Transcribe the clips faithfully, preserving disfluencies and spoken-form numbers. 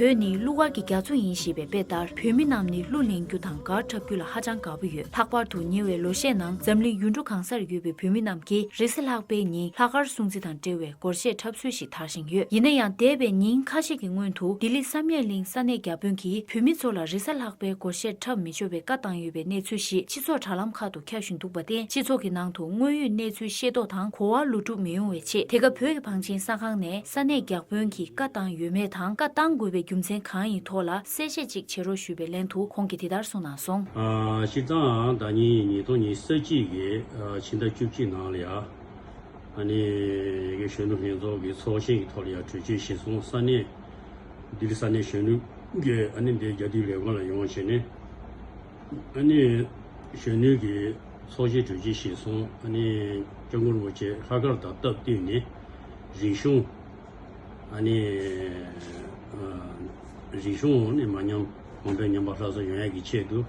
བོད་ནི་གླུ་གར་གྱི་རྒྱ་མཚོ་ཡིན་ཞེས་པའི་དཔེ་ལྟར། བོད་མི་རྣམས་ནི་གླུ་ལེན་རྒྱུ་དང་གར་འཁྲབ་རྒྱུ་ལ་ཧ་ཅང་དགའ་པོ་ཡོད། ལྷག་པར་དུ་ཉེ་བའི་ལོ་ཤས་ནང་འཛམ་གླིང་ཡུལ་གྲུ་གང་སར་ཡོད་པའི་བོད་མི་རྣམས་ཀྱིས་རེས་གཟའ་ལྷག་པའི་ཉིན་ལྷག་དཀར་སྲུང་བརྩི་དང་འབྲེལ་བའི་སྒོར་གཞས་འཁྲབ་སྲོལ་ཞིག་དར་བཞིན་ཡོད། ཡིན་ན་ཡང་། འདས་པའི་ཉིན་ཁ་ཤས་ཀྱི་སྔོན་དུ་ལྡི་ལི་བསམ་ཡས་གླིང་ས་གནས་བརྒྱ་དཔོན་གྱིས་བོད་མི་ཚོ་ལ་རེས་གཟའ་ལྷག་པའི་སྒོར་གཞས་འཁྲབ་མི་ཆོག་པའི་བཀའ་བཏང་ཡོད་པའི་གནས་ཚུལ་ཞིག་སྤྱི་ཚོགས་དྲ་ལམ་ཁག་ཏུ་ཁྱབ་བཞིན་འདུག་པར་བརྟེན། སྤྱི་ཚོགས་ཀྱི་ནང་དུ་དངོས་ཡོད་གནས་ཚུལ་ཤེས་རྟོགས་དང་གོ་བ་ལོག་སྒྲུབ་མི་ཡོང་བའི་ཆེད། དེ་སྐབས་བོད་ཀྱི་བང་ཆེན་གསར་ཁང་ནས་ས་གནས་བརྒྱ་དཔོན་གྱིས་བཀའ་བཏང་ཡོད་མེད་དང་། བཀའ་བཏང་དགོས་པའི་རྒྱུ་མཚན་གང་ཡིན་ཐོག་ལ་གསལ་བཤད་ཅིག་བྱེད་རོགས་ཞུས་པའི་ལན་དུ་ཁོང་གིས་འདི་ལྟར་གསུངས་གནང་སོང་། ཨ། སྤྱིར་བཏང་ཟླ་ཉིན་ཉིས་སྟོང་ཉི་ཤུ་རྩ་གཅིག་གི་ཨ་ཕྱི་ཟླ་བཅུ་གཅིག་ནང་ལ་ཡ། ཨ་ནི་གཞོན་ནུ་ལྷན་ཚོགས་ཀྱི་ཚོགས་ཆེན་གྱི་ཐོག་ལ་ཡང་གྲོས་ཆོད་བཞེས་སོང་། ས་གནས་ལྡི་ལི་ས་གནས་གཞོན་ནུ་གིས་ཨ་ནི་འདིར་རྒྱ་མདུན་ལས་ཁུངས་ལ་ཡོང་བྱས་ནས། ཨ་ནི་གཞོན་ནུ་གིས་ཚོགས་ཆེན་གྲོས་ཆོད་བཞེས་སོང་། ཨ་ནི་སྐྱབས་མགོན་རིན་པོ་ཆེ་ལྷག་དཀར་དང་སྟབས་བསྟུན་ནས་རིག་གཞུང་། ཨ་ནི་ཨ་རིག་གཞུང་ནི་མ་ཉམས། གོང་འཕེལ་ཉམས་པ་སླར་གསོ་ཡོང་ཡག་གི་ཆེད་དུ།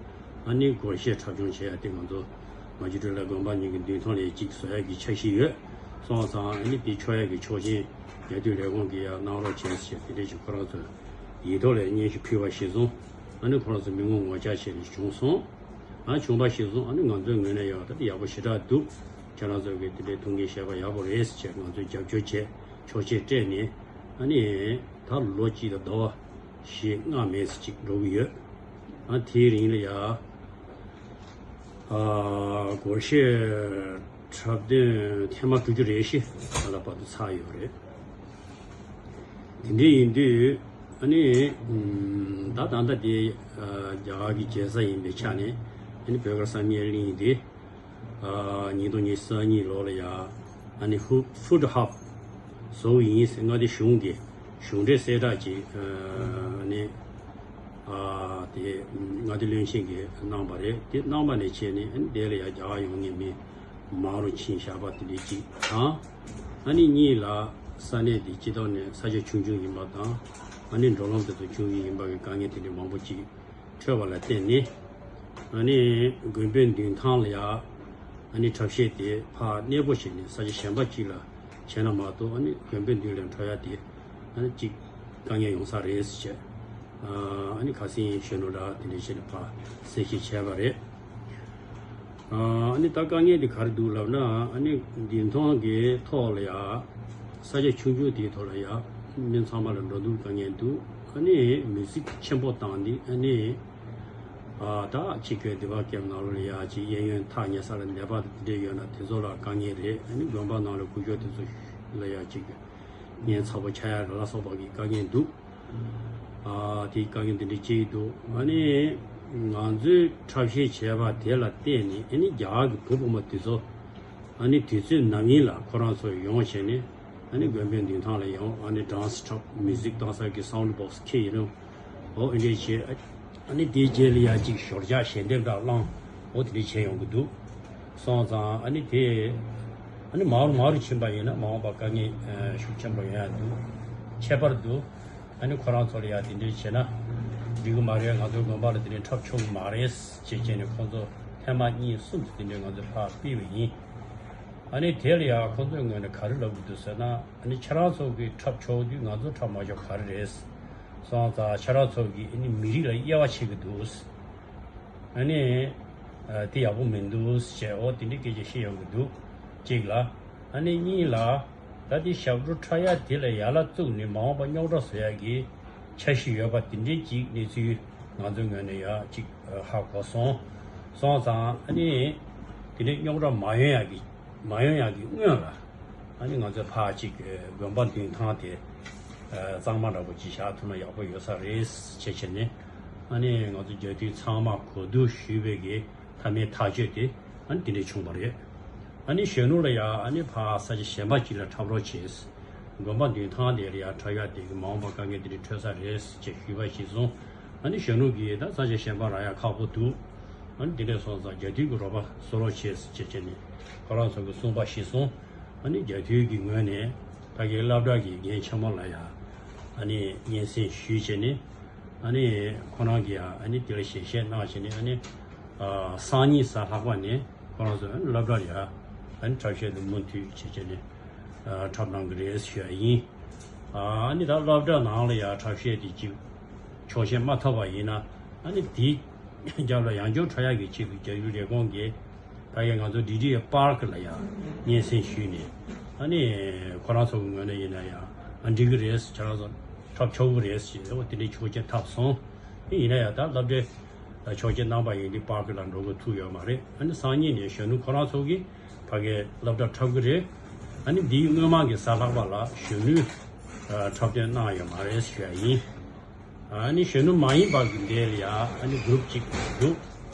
ཨ་ནི་སྒོར་གཞས་འཁྲབ་སྦྱོང་བྱེད་ཡག་དེ་ང་ཚོ་མ་གཅིག་སྤྲོ་ལ་དགོན་པ་གཉིས་ཀྱི་མདུན་ཐང་ལ་གཅིག་བཟོ་ཡག་གི་འཆར་གཞི་ཡོད། སོང་ཙང་ཨ་ནི་དེ་ཆོག་ཡག་གི་ཆོག་མཆན་རྒྱལ་དོན་ལས་ཁུངས་ཀྱིས་ཡང་གནང་རོགས་བྱས་ཟེར་དེ་འདྲས་ཞིག་ཁོ་རང་ཚོ་ཡིག་ཐོག་ལ་སྙན་ཞུ་ཕུལ་བ་ཞིག་སོང་། ཨ་ནི་ཁོ་རང་ཚོ་མི་ངོ་ངོ་བཅར་བྱས་ནས་བྱུང་སོང་། ཨ་བྱུང་བ་ཞིག་སོང་། ཨ་ནི་ང་ཚོའི་ངོས་ནས་ཡང་ད་ཡག་པོ་ཞེ་དྲག་འདུག་ཁྱེད་རང་ཚོ་གིས་དེ་འདྲའི་ཐུགས་འགན་བཞེས་པ་ཡག་པོ་རེད་ཟེར་བྱས་ང་ཚོས་རྒྱབ་སྐྱོར་བྱས། ཆོག་མཆན་སྤྲད་ནས། ཨ་ནི་ད་ལོ་གཅིག་དང་ཟླ་བ་བཞི་ལྔ་མན་ཙམ་ཅིག་འགྲོ་གི་ཡོད། ཨ་དེའི་རིང་ལ་ཡ། ཨ་སྒོར་གཞས་འཁྲབ་སྟོན་ཐེངས་མ་དྲུག་ཅུ་རེ་བཞི་ད་ལྟ་བར་དུ་ཚར་ཡོད་རེད། དེ་འདྲ་ཡིན་དུས་ཨ་ནི་ད་ད་ལྟ་དེ་ཨ་རྒྱ་གར་གྱི་རྒྱལ་ས་ཡིན་པའི་ཆ་ནས། ཨ་ནི་བོད་གར་བསམ་ཡས་གླིང་དེ། ཨ་ཉིས་སྟོང་ཉི་ཤུ་རྩ་གཉིས་ལོ་ལ་ཡ། ཨ་ནི་ཧུ་ཧྥུ་ཌི་ཧབ་བཟོ་གི་ཡིན་ཟེར་མངའ་སྡེ་གཞུང་གི་གཞུང་འབྲེལ་གསལ་བསྒྲགས་ཅིག་ཨ་ནི་ཨ་དེ་མངའ་སྡེ་བློན་ཆེན་གྱིས་གནང་བ་རེད། དེ་གནང་བ་ནས་བྱས་ནས། ཨ་ནི་དེ་ལ་ཡ་རྒྱ་གར་ཡོང་མཁན་མི་མང་རུ་ཕྱིན་བཞག་པ་དེ་འདྲ་ཅིག་དང་། ཨ་ནི་གཉིས་ལ་ས་གནས་དེ་སྤྱི་བཏང་ནས་ས་ཆ་ཆུང་ཆུང་ཡིན་པ་དང་། ཨ་ནི་འགྲོ་ལམ་དེ་ཚོ་ཆུང་ཆུང་ཡིན་པ་གི་དཀའ་ངལ་དེ་འདྲ་མང་པོ་ཅིག་འཕྲོད་པ་ལ་བརྟེན་ནས། ཨ་ནི་དགོན་པའི་མདུན་ཐང་ལ་ཡ། ཨ་ནི་འཁྲབ་གཞས་དེ་ཕར་གནས་སྤོ་བྱས་ནས་ས་ཆ་གཞན་པ་ཅིག་ལ་བྱས་ན་མ་གཏོགས། ཨ་ནི་དགོན་པའི་མདུན་ལ་འཁྲབ་ཡ་དེ་ཨ་ནི་ཅིག་དཀའ་ངལ་ཡོང་ས་རེད་ཟེར་བྱས། ཨ་ནི་ཁ་སང་གཞོན་ནུ་འདྲ་དེ་འདྲ་བྱས་ནས་ཕར་གསལ་བཤད་བྱས་པ་རེད། ཨ་ནི་ད་དཀའ་ངལ་དེ་ག་རེ་འདུག་ལབ་ན། ཨ་ནི་མདུན་ཐང་གི་ཐོག་ལ་ཡ། ས་ཆ་ཆུང་ཆུང་དེའི་ཐོག་ལ་ཡ། མི་ཚང་མ་ལ་འགྲོ་འདུག་དཀའ་ངལ་འདུག་ཨ་ནི་མི་ཚིག་ཆེན་པོ་བཏང་སྟེ། ཨ་ནི་ཨ་ད་ཅིག་གི་སྡེ་པ་ཀེམ་ནང་ལོགས་ལ་ཡ་ཅིག་གཡས་གཡོན་ཐག་ཉེ་ས་ལ་ནད་པ་དེ་འདྲ་ཡོད་ན་དེ་ཚོ་ལ་དཀའ་ངལ་རེད། ཨ་ནི་དགོན་པ་ནང་ལ་སྐུ་ཞབས་དེ་ཚོ་ལ་ཡ་ཅིག་ཉེན་ཚབས་པོ་ཆགས་ཡ་ལ་སོགས་པ་གི་དཀའ་ངལ་འདུག་ཨ་དེའི་དཀའ་ངལ་འདི་འདྲ་ཅིག་འདུག་ཨ་ནི་ང་ཚོས་འཁྲབ་གཞས་བྱས་པ་དེ་ལ་བརྟེན་ནས། ཨ་ནི་རྒྱ་གར་གྱི་བུ་བུ་མོ་དེ་ཚོ་ཨ་ནི་དུས་ཚོད་ནམ་ཡིན་ལ་ཁོ་རང་ཚོ་ཡོང་བྱས་ནས། ཨ་ནི་དགོན་པའི་མདུན་ཐང་ལ་ཡོང་། ཨ་ནི་ཌན་སི་འཁྲབ། མིའུ་ཟིག་བཏང་ས་གི་སའུན་ཌི་བོག་སི་ཁྱེར་ཡོང་། འོ་འདི་འདྲ་བྱས། ཨ་ནི་དེའི་རྗེས་ལ་ཡ་ཅིག་ཞོར་རྒྱག་ཞལ་འདེབས་འདྲ་བླངས། འོ་དེ་འདྲ་བྱས་ཡོང་གི་འདུག་སོང་ཙང་ཨ་ནི་དེ་ཨ་ནི་མང་རུ་མང་རུ་ཕྱིན་པ་ཡིན་ན་མ་འོངས་པ་དཀའ་ངལ་ཤུགས་ཆེན་པོ་ཡོང་ཡ་འདུག་ཁྱད་པར་དུ་ཨ་ནི་ཁོ་རང་ཚོ་ལ་ཡ་དེ་འདྲ་བྱས་ན་འགྲིག་གི་མ་རེད། ང་ཚོའི་དགོན་པ་ལ་དེ་འདྲ་འཁྲབ་ཆོག་གི་མ་རེད་ཅེས་བྱས་ནས། ཁོང་ཚོ་ཐེངས་མ་གཉིས་གསུམ་དུ་དེ་འདྲ་ང་ཚོས་ཕར་ཕུལ་བ་ཡིན། ཨ་ནི་དེ་ལ་ཡ་ཁོང་ཚོའི་ངོས་ནས་ག་རེ་ལབ་གི་འདུག་ཟེར་ན། ཨ་ནི་ཁྱེད་རང་ཚོ་གིས་འཁྲབ་ཆོག་དུས་ང་ཚོ་འཁྲབ་མ་ཆོག་ག་རེ་རེད། སོང་ཙང་ཁྱེད་རང་ཚོ་གིས་ཨ་ནི་མི་རིགས་ལ་དབྱེ་བ་ཕྱེ་གི་འདུག་ཨ་ནི་ཨ་དེ་ཡག་པོ་མི་འདུག་ཅེས། འོ་དེ་འདྲའི་སྐད་ཆ་བཤད་ཡོང་གི་འདུག་གཅིག་ལ། ཨ་ནི་གཉིས་ལ། ད་དེ་ཞབས་བྲོ་འཁྲབ་ཡ་དེ་ལ་ཡར་ལ་བཙུགས་ནས་མ་འོངས་པ་རྙོག་དྲ་བཟོ་ཡ་གི་འཆར་གཞི་ཡོད་པ་དེ་འདྲའི་ཅིག་གནས་ཚུལ་ང་ཚོའི་ངོས་ནས་ཡ་ཅིག་ཧ་གོ་སོང་། སོང་ཙང་ཨ་ནི་དེ་འདྲའི་རྙོག་དྲ་མ་ཡོང་ཡ་གི་མ་ཡོང་ཡག་གི་སྔོན་ལ། ཨ་ནི་ང་ཚོས་ཕར་ཅིག་དགོན་པ་མདུན་ཐང་དེ་གཙང་མ་འདྲ་པོ་ཅིག་བཞག་ཐུབ་ན་ཡག་པོ་ཡོད་ས་རེད་ཅེས་བྱས་ནས། ཨ་ནི་ང་ཚོ་རྒྱ་མཐུད་ཚང་མ་གོ་བསྡུར་ཞུས་པའི་གི་མཐའ་མའི་ཐག་གཅོད་དེ་ཨ་ནི་དེ་འདྲ་བྱུང་བ་རེད། ཨ་ནི་གཞོན་ནུ་ལ་ཡ་ཨ་ནི་ཕར་ས་ཆ་གཞན་པ་ཅིག་ལ་འཁྲབ་རོགས་བྱས། དགོན་པ་མདུན་ཐང་དེ་ལ་ཡ་འཁྲབ་ཡ་དེ་གི་མ་འོངས་པ་དཀའ་ངལ་དེ་འདྲ་འཕྲད་ས་རེད་ཅེས་ཞུས་པ་ཞིག་སོང་། ཨ་ནི་གཞོན་ནུ་གིས་ད་ས་ཆ་གཞན་པ་རག་ཡ་ཁག་པོ་འདུག་ཨ་ནི་དེ་འདྲ་སོང་ཙང་རྒྱ་མཐུད་ཀྱི་རོགས་པ་བཟོ་རོགས་བྱས་ཅེས་བྱས་ནས་ཁོ་རང་ཚོ་གིས་གསུངས་པ་ཞིག་སོང་། ཨ་ནི་རྒྱ་མཐུད་ཀྱི་ངོས་ནས་ད་གིན་སློབ་གྲྭ་གི་འགན་ཆེན་མོ་ལ་ཡ་ཨ་ནི་སྙན་སེང་ཞུས་བྱས་ནས། ཨ་ནི་ཁོ་རང་གིས་ཡ་ཨ་ནི་དེ་ལ་ཞལ་བཞེས་གནང་བྱས་ནས། ཨ་ནི་ཨ་སང་ཉིན་གཟའ་ལྷག་པ་ནས་ཁོ་རང་ཚོ་ཨ་ནི་སློབ་གྲྭར་ཡ་ ཨ་ནི་འཁྲབ་གཞས་དེ་མུ་མཐུད་བྱས་བྱས་ནས་འཁྲབ་གནང་གི་རེད་ཞུ་ཡ་ཡིན། ཨ་ནི་ད་སློབ་གྲྭ་ནང་ལ་ཡང་འཁྲབ་གཞས་དེ་ཅིག་ཆོག་མཆན་མ་ཐོབ་པ་ཡིན་ན། ཨ་ནི་དེའི་རྒྱབ་ལ་ཡང་བསྐྱར་འཁྲབ་ཡག་གི་ཆེད་དུ་རྒྱ་ཡུལ་ལས་ཁུངས་ཀྱིས་ཕ་གིར་ང་ཚོ་ཌི་ཌི་ཨེ་པཱར་ཀི་ལ་ཡང་སྙན་སེང་ཞུས་ནས། ཨ་ནི་ཁོ་རང་ཚོ་གི་ངོས་ནས་ཡིན་ན་ཡང་ཨ་འགྲིག་གི་རེད། ཁྱེད་རང་ཚོ་འཁྲབ་ཆོག་གི་རེད་ཞེས་འོ་དེ་འདྲའི་ཆོག་མཆན་ཐོབ་སོང་། ཡིན་ན་ཡང་ད་སློབ་གྲྭའི་ཆོག་མཆན་གནང་པ་ཡིན་དུས་པཱར་ཀི་ལ་འགྲོ་དགོས་ཐུག་ཡོད་མ་རེད། ཨ་ནི་སང་ཉིན་ནས་གཞོན་ནུ་ཁོ་རང་ཚོ་གིས་ཕ་གིའི་སློབ་གྲྭ་འཁྲབ་གི་རེད། ཨ་ནི་འདིའི་སྔོན་མ་གི་གཟའ་ལྷག་པ་ལ་གཞོན་ནུའི་འཁྲབ་སྟོན་གནང་ཡོད་མ་རེད་ཞུ་ཡ་ཡིན། ཨ་ནི་གཞོན་ནུ་མ་ཡིན་པ་གི་འདི་ལ་ཡ་ཨ་ནི་གུ་རུབ་ཅིག་འདུག་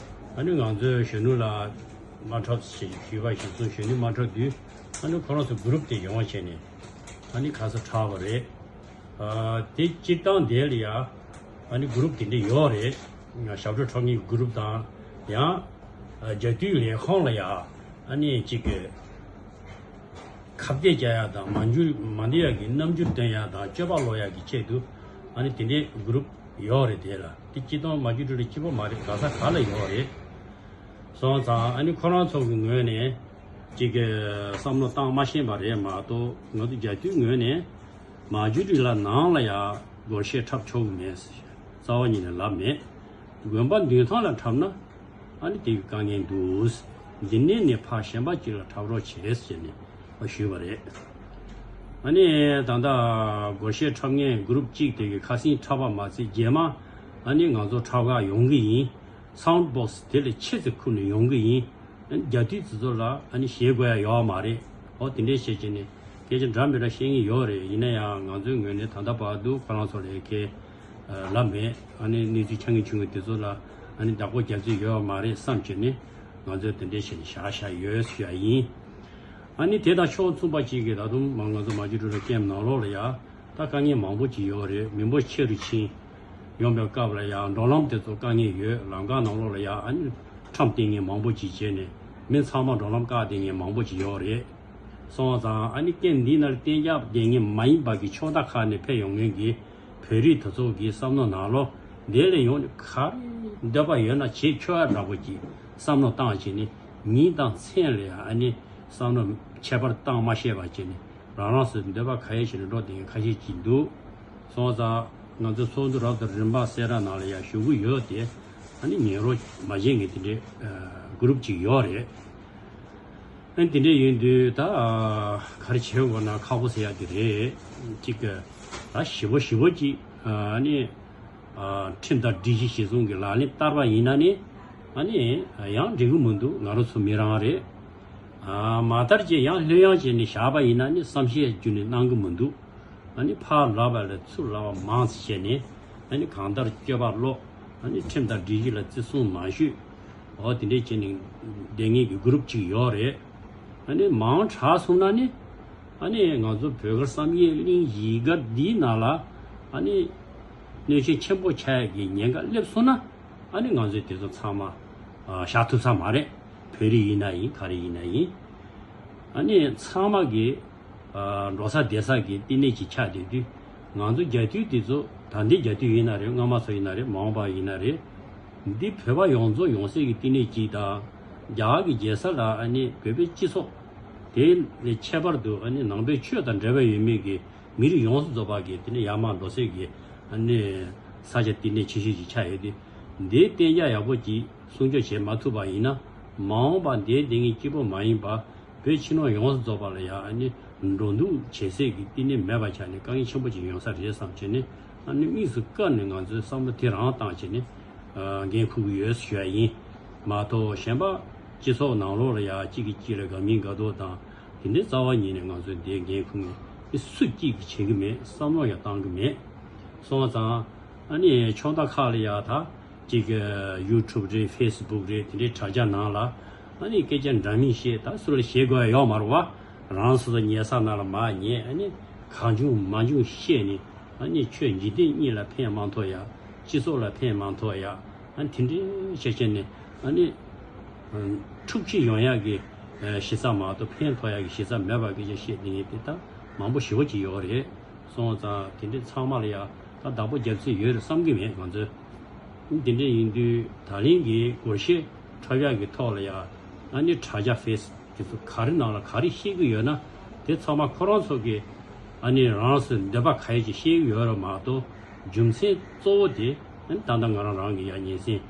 ཨ་ནི་ང་ཚོའི་གཞོན་ནུ་ལ་མ་འཁྲབ་ཞེས་ཞུས་པ་གཞིར་བཟུང་གཞོན་ནུ་མ་འཁྲབ་དུས་ཨ་ནི་ཁོ་རང་ཚོ་གུ་རུབ་དེ་ཡོང་བ་བྱས་ནས་ཨ་ནི་ཁ་ས་འཁྲབ་པ་རེད། ཨ་དེ་སྤྱིར་བཏང་དེ་ལ་ཡ་ཨ་ནི་གུ་རུབ་དེ་འདྲ་ཡོད་རེད། ཞབས་བྲོ་འཁྲབ་མཁན་གྱི་གུ་རུབ་དང་ཡང་རྒྱ་དུས་ལས་ཁང་ལ་ཡ་ཨ་ནི་གཅིག་གི་ཁ་གཏད་བཅག་ཡག་དང་མ་འགྱུར་མ་འདི་ཡག་གི་རྣམ་འགྱུར་སྟོན་ཡག་དང་སྤྱོད་པ་ལོག་ཡག་གི་ཆེད་དུ་ཨ་ནི་དེ་འདྲའི་གུ་རུབ་ཡོད་རེད། དེ་ལ་དེ་སྤྱིར་བཏང་མ་འཇུ་འགྲུལ་ལ་སྐྱིད་པོ་མ་རེད། ག་ས་ག་ལ་ཡོད་རེད། སོང་ཙང་ཨ་ནི་ཁོ་རང་ཚོ་གི་ངོས་ནས་ཅིག་གི་བསམ་བློ་བཏང་མ་ཤེས་པ་རེད་མ་གཏོགས་ང་ཚོ་རྒྱ་དུས་ངོས་ནས་མ་འཇུ་འགྲུལ་ལ་ནང་ལ་ཡ་སྒོར་གཞས་འཁྲབ་ཆོག་གི་མེད། རྩ་བ་ཉིད་ནས་ལབ་མེད། དགོན་པ་མདུན་ཐང་ལ་འཁྲབ་ན་ཨ་ནི་དེ་གི་དཀའ་ངལ་འདུག་འདི་ནས་ནས་ཕར་གཞན་པ་ཅིག་ལ་འཁྲབ་རོགས་བྱེད་ཟེར་ནས་ཞུས་པ་རེད། ཨ་ནི་ད་ལྟ་སྒོར་གཞས་འཁྲབ་མཁན་གུ་རུབ་གཅིག་དེ་གི་ཁ་སང་འཁྲབ་པ་མ་ཚད་རྗེས་མ་ཨ་ནི་ང་ཚོ་འཁྲབ་གར་ཡོང་གི་ཡིན། སའུན་ཌི་བོག་སི་དེ་ལས་ཆེ་ཙམ་ཁུར་ནས་ཡོང་གི་ཡིན། ཨ་ནི་རྒྱ་དུས་དེ་ཚོ་ལ་ཨ་ནི་གཞས་དགོས་ཡ་ཡོད་མ་རེད། འོ་དེ་འདྲས་བྱས་བྱས་ནས་སྐད་ཆ་འདྲ་མི་འདྲ་བཤད་ངེས་ཡོད་རེད། ཡིན་ན་ཡང་ང་ཚོའི་ངོས་ནས་ད་ལྟ་བར་དུ་ཁོ་རང་ཚོ་ལ་ཡ་གའི་ལབ་མེད། ཨ་ནི་གནས་ཚུལ་ཆ་ངེས་བྱུང་བའི་དེ་ཚོ་ལ་ཨ་ནི་བདག་པོ་རྒྱབ་རྩིས་ཡོད་མ་རེད་བསམ་བྱས་ནས་ང་ཚོས་དེ་འདྲས་བྱས་ནས་བཞག་བཞག་ཡོད་ཞུ་ཡ་ཡིན། ཨ་ནི་དེ་དང་ཕྱོགས་མཚུངས་པ་ཅིག་གིས་ད་དུང་མ་ང་ཚོ་མ་ཇུ་འགྲུལ་ལ་ཀེམ་ནང་ལོགས་ལ་ཡ་ད་དཀའ་ངལ་མང་པོ་ཅིག་ཡོད་རེད། མི་འབོར་ཆེ་རུ་ཕྱིན་ཡོང་པའི་སྐབས་ལ་ཡ་འགྲོ་ལམ་དེ་ཚོ་དཀའ་ངལ་ཡོད། ལམ་ཁ་ནང་ལོགས་ལ་ཡ་ཨ་ནི་ཁྲོམ་བསྟེན་མཁན་མང་པོ་ཅིག་བྱས་ནས་མི་ཚང་མ་འགྲོ་ལམ་བཀག་བསྡད་མཁན་མང་པོ་ཅིག་ཡོད་རེད། སོང་ཙང་ཨ་ནི་ཀེམ་འདི་ནང་གཏན་འཇགས་བསྡད་མཁན་མ་ཡིན་པ་གི་ཕྱོགས་མཐའ་ཁག་ནས་ཕེབས་ཡོང་མཁན་གྱི་བོད་རིགས་དེ་ཚོ་གི་བསམ་བློ་ནང་ལོགས་འདི་ལས་ཡོང་ནས་ག་རེ་འདོད་པ་ཡོད་ན་བྱེད་ཆོག་ཡ་འདྲ་པོ་ཅིག་བསམ་བློ་བཏང་བྱས་ནས་ཉིན་དང་མཚན་ལ་ཡ་ཨ་ནི་བསམ་བློ་ཁྱད་པར་བཏང་མ་ཤེས་པ་བྱས་ནས་རང་རང་སོའི་འདོད་པ་ག་ཡེ་བྱས་ནས་འགྲོ་བསྡད་མཁན་ཁ་ཤས་ཅིག་འདུག་སོང་ཙང་ང་ཚོ་ཚོགས་འདུ་རབ་དང་རིམ་པ་གསལ་བསྒྲགས་ནང་ལ་ཡ་ཞུ་གི་ཡོད་དེ། ཨ་ནི་ཉན་རོགས་མ་བྱེད་མཁན་དེ་འདྲའི་གུ་རུབ་ཅིག་ཡོད་རེད། ཨ་ནི་དེ་འདྲ་ཡིན་དུས་ད་ག་རེ་བྱེད་དགོས་ན་ཁག་པོ་ཟེར་ཡ་དེ་རེད། གཅིག་གི་ད་ཞི་བོ་ཞི་བོ་གཅིག་ཨ་ནི་ཁྲིམས་དང་སྒྲིག་གཞི་གཞི་བཟུང་གི་ལག་ལེན་བསྟར་བ་ཡིན་ན་ནི་ཨ་ནི་ཡང་འགྲིག་གི་མི་འདུག་ང་རང་ཚོ་མི་རང་རེད། མ་མཐར་གྱིས་ཡང་ལྷོད་ཡངས་བྱས་ནས་བཞག་པ་ཡིན་ན་ནི་བསམ་ཤེས་བརྒྱུད་ནས་གནང་གི་མི་འདུག་ཨ་ནི་ཕར་ལབ་པ་ལས་ཚུར་ལབ་པ་མང་ཙམ་བྱས་ནས་ཨ་ནི་གང་ལྟར་སྤྱོད་པ་ལོག་ཨ་ནི་ཁྲིམས་དང་སྒྲིག་གཞི་ལ་བརྩི་སྲུང་མ་ཞུས། འོ་དེ་འདྲས་བྱས་ནས་བསྡད་མཁན་གྱི་གུ་རུབ་ཅིག་ཡོད་རེད། ཨ་ནི་མང་དྲགས་སོང་ན་ནི་ཨ་ནི་ང་ཚོ་བོད་སྒར་བསམ་ཡས་གླིང་གཞིས་སྒར་འདིའི་ནང་ལ་ཨ་ནི་གནོད་སྐྱོན་ཆེན་པོ་ཆགས་ཡས་ཀྱི་ཉེན་ཁ་སླེབས་སོང་ན་ཨ་ནི་ང་ཚོས་དེ་ཚོ་ཚང་མ་བཞག་ཐུབ་ས་མ་རེད། བོད་རིགས་ཡིན་ན་ཡིན་ག་རེ་ཡིན་ན་ཡིན། ཨ་ནི་ཚང་མ་གི་འགྲོ་ས་བསྡད་ས་གི་བསྟི་གནས་ཅིག་ཆགས་བསྡད་དུས་ང་ཚོ་རྒྱ་དུས་དེ་ཚོ་ད་ལྟའི་རྒྱ་དུས་ཡིན་ན་རེད། སྔ་མ་ཚོ་ཡིན་ན་རེད། མ་འོངས་པ་ཡིན་ན་རེད། འདི་བོད་པ་ཡོངས་རྫོགས་ཡོང་སའི་གི་བསྟི་གནས་ཅིག་དང་རྒྱ་གར་གྱི་རྒྱལ་ས་ལ་ཨ་ནི་བོད་པའི་སྤྱི་ཚོགས་དེ་ལས་ཁྱད་པར་དུ་ཨ་ནི་ནང་པའི་ཆོས་དང་འབྲེལ་བ་ཡོད་མེད་ཀྱི་མི་རིགས་ཡོངས་སུ་རྫོགས་པ་གི་དེ་ནི་ཡར་མར་འགྲོ་སའི་གི་ཨ་ནི་ས་ཆ་བསྟི་གནས་ཆེ་ཤོས་ཅིག་ཆགས་ཡོད་དུས་འདིའི་གཏན་འཇགས་ཡག་པོ་ཅིག་སྲུང་སྐྱོབ་བྱེད་མ་ཐུབ་པ་ཡིན་ན་མ་འོངས་པ་འདིའི་བསྟི་གནས་སྐྱིད་པོ་མ་ཡིན་པ། བོད་ཕྱི་ནང་ཡོངས་སུ་རྫོགས་པ་ལ་ཡང་ཨ་ནི་འགྲོ་འདུག་བྱེད་སའི་གི་བསྟི་གནས་མེད་པ་ཆགས་ནས་དཀའ་ངལ་ཆེན་པོ་ཅིག་ཡོང་ས་རེད་བསམ་བྱས་ནས་ཨ་ནི་དམིགས་སུ་བཀར་ནས་ང་ཚོས་བསམ་བློ་དེ་རང་བཏང་བྱས་ནས་འགན་འཁུར་གྱི་ཡོད་ཞུ་ཡ་ཡིན། མ་གཏོགས་གཞན་པ་སྤྱི་ཚོགས་ནང་ལོགས་ལ་ཡང་གཅིག་གིས་གཅིག་ལ་དགའ་མིན་དགའ་མདོག་དང་དེ་འདྲའི་རྩ་བ་ཉིད་ནས་ང་ཚོས་འདིའི་འགན་འཁུར་མཁན་མི་སུ་གཅིག་གིས་བྱེད་ཀྱི་མེད། བསམ་བློ་ཡང་བཏང་གི་མེད། སོང་ཙང་ཨ་ནི་ཕྱོགས་མཐའ་ཁག་ལ་ཡང་ད། གཅིག་གི་ཡུ་ཊུབ་རེད། ཕེ་སི་བུག་རེད། དེ་འདྲའི་དྲ་རྒྱ་ནང་ལ་ཨ་ནི་སྐད་ཆ་འདྲ་མིན་བཤད། ད་སུ་ལ་བཤད་དགོས་ཡ་ཡོད་མ་རེད་བ། རང་སོ་སོ་ཉལ་ས་ནང་ལ་མར་ཉལ། ཨ་ནི་གང་བྱུང་མང་བྱུང་བཤད་ནས་ཨ་ནི་ཆོས་འཇིག་རྟེན་གཉིས་ལ་ཕན་མ་ཐོགས་ཡ། སྤྱི་ཚོགས་ལ་ཕན་མ་ཐོགས་ཡ། ཨ་ནི་དེ་འདྲའི་བཤད་བཤད་ནས་ཨ་ནི་འཁྲུག་ཆ་ཡོང་ཡ་གི་གཞི་རྩ་མ་གཏོགས་ཕན་ཐོགས་ཡ་གི་གཞི་རྩ་མེད་པ་སྐད་ཆ་བཤད་ནས་དེ་ད་མང་པོ་ཞེ་པོ་ཅིག་ཡོད་རེད། སོང་ཙང་དེ་འདྲའི་ཚང་མ་ལ་ཡ་ད་བདག་པོ་རྒྱབ་རྩིས་ཡོད་རེད་བསམ་གྱི་མེད་ང་ཚོས། དེ་འདྲ་ཡིན་དུས་ད་ལན་གྱི་སྒོར་གཞས་འཁྲབ་ཡག་གི་ཐོག་ལ་ཡ་ཨ་ནི་དྲ་རྒྱ་ཕེ་སི་ དེ་ཚོ་ག་རེ་ནང་ལ་ག་རེ་བཤད་ཀྱི་ཡོད་ན་དེ་ཚང་མ་ཁོ་རང་ཚོ་གི་ཨ་ནི་རང་སོའི་འདོད་པ་ག་ཡོད་ཀྱི་བཤད་ཀྱི་ཡོད་རེད་མ་གཏོགས། རྒྱུ་མཚན་གཙོ་བོ་དེ་ཨ་ནི་ད་ལྟ་ང་རང་རང་གི་ཡ་ཉིན་སྲིང་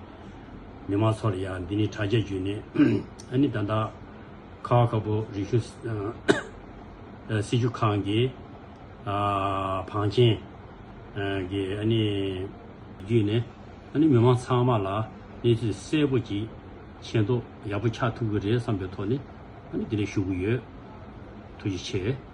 མི་མང་ཚོ་ལ་ཡ་འདི་ནས་དྲ་རྒྱ་བརྒྱུད་ནས་ཨ་ནི་ད་ལྟ་ཁ་བ་ཁ་བོ་རིག་གཞུང་སྲིད་བྱུས་ཁང་གི་ཨ་བང་ཆེན་གྱི་ཨ་ནི་བརྒྱུད་ནས་ཨ་ནི་མི་མང་ཚང་མ་ལ་གནས་ཚུལ་གསལ་པོ་ཅིག་མཁྱེན་རྟོགས་ཡག་པོ་ཆགས་ཐུབ་ཀྱི་རེད་བསམ་པའི་ཐོག་ནས་ཨ་ནི་འདི་ནས་ཞུ་གི་ཡོད། ཐུགས་རྗེ་ཆེ།